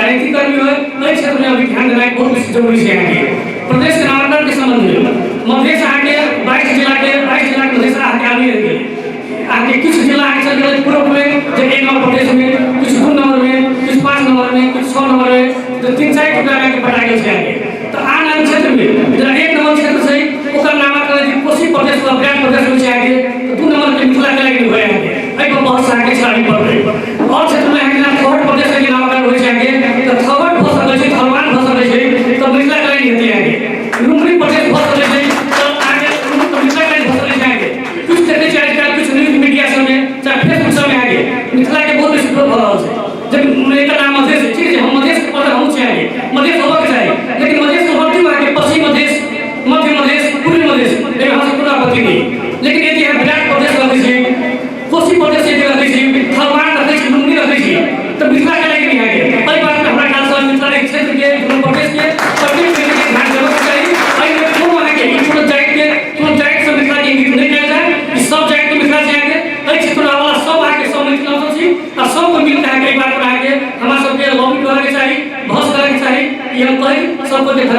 राजनीतिक कर्मी होय, एहि क्षेत्रमे अभी ध्यान देनाइ बहुत बेसी जरूरी छै। अहाँके प्रदेशके नामांकनके सम्बन्धमे मधेश अहाँके 22 जिलाके, 22 जिलाके मधेश अहाँके आदमी रहि गेलै। अहाँके किछु जिला अहाँके चलि गेलै पूर्वमे, जे 1 नम्बर प्रदेशमे, किछु 2 नम्बरमे, किछु 5 नम्बरमे, किछु 6 नम्बरमे, जे 3-4 टुकड़ा अहाँके बटा गेल छै। अहाँके तऽ आन आन क्षेत्रमे जेना 1 नम्बर क्षेत्र छै, ओकर नामांकन यदि कोशी प्रदेश वा विराट प्रदेश होइ छै अहाँके, तऽ 2 नम्बरके मिथिला के लागि होइ अहाँके। एहिपर बहस अहाँके चलाबी पड़तै। आओर क्षेत्रमे अहाँके जेना थर्ड प्रदेश के नामांकन होइ छै अहाँके, तऽ थर्ड भऽ सकै छै, थर्वान भऽ सकै छै, तऽ मिथिला के लागि हेतै। अहाँके लुम्बिनी प्रदेश भऽ सकै छै, तऽ अहाँके मिथिला के लागि भऽ सकै छै। अहाँके किछु देखै छियै आजकल किछु न्यूज मीडिया सबमे चाहे फेसबुक सबमे अहाँके मिथिलाके बहुत बेसी विरोध भऽ रहल छै, जब एकर नाम मधेश छै। ठीक छै, हम मधेशके पद हमहूँ छी, अहाँके मधेश होबऽके चाही, लेकिन मधेश होबऽ अहाँके पश्चिम मधेश, मध्य मधेश, पूर्वी मधेश, एहिमे हमरा कोनो आपत्ति नहि। लेकिन यदि अहाँ विराट प्रदेश रखै छी, कोशी प्रदेश यदि रखै छी, थलवान रखै छी, लुम्बिनी रखै छी, तऽ मिथिला के लागि नहि अहाँके। एहि बातमे हमरा ख्यालसँ मिथिला क्षेत्रके, कोनो प्रदेशके प्रत्येक व्यक्तिके ध्यान देबऽके चाही। एहिमे कोनो अहाँके ई कोनो जातिके, कोनो जातिसँ मिथिलाके इंगित नहि कयल जाय। ई सब जातिके मिथिला छै। अहाँके एहि क्षेत्रमे आबऽवला सब अहाँके सब मिथिलांचल छी आ सबके मिलके अहाँके एहि बात पर अहाँके हमरा सबके लॉबी करऽके चाही, बहस करऽके चाही। ई हम कहि सबके धन्यवाद।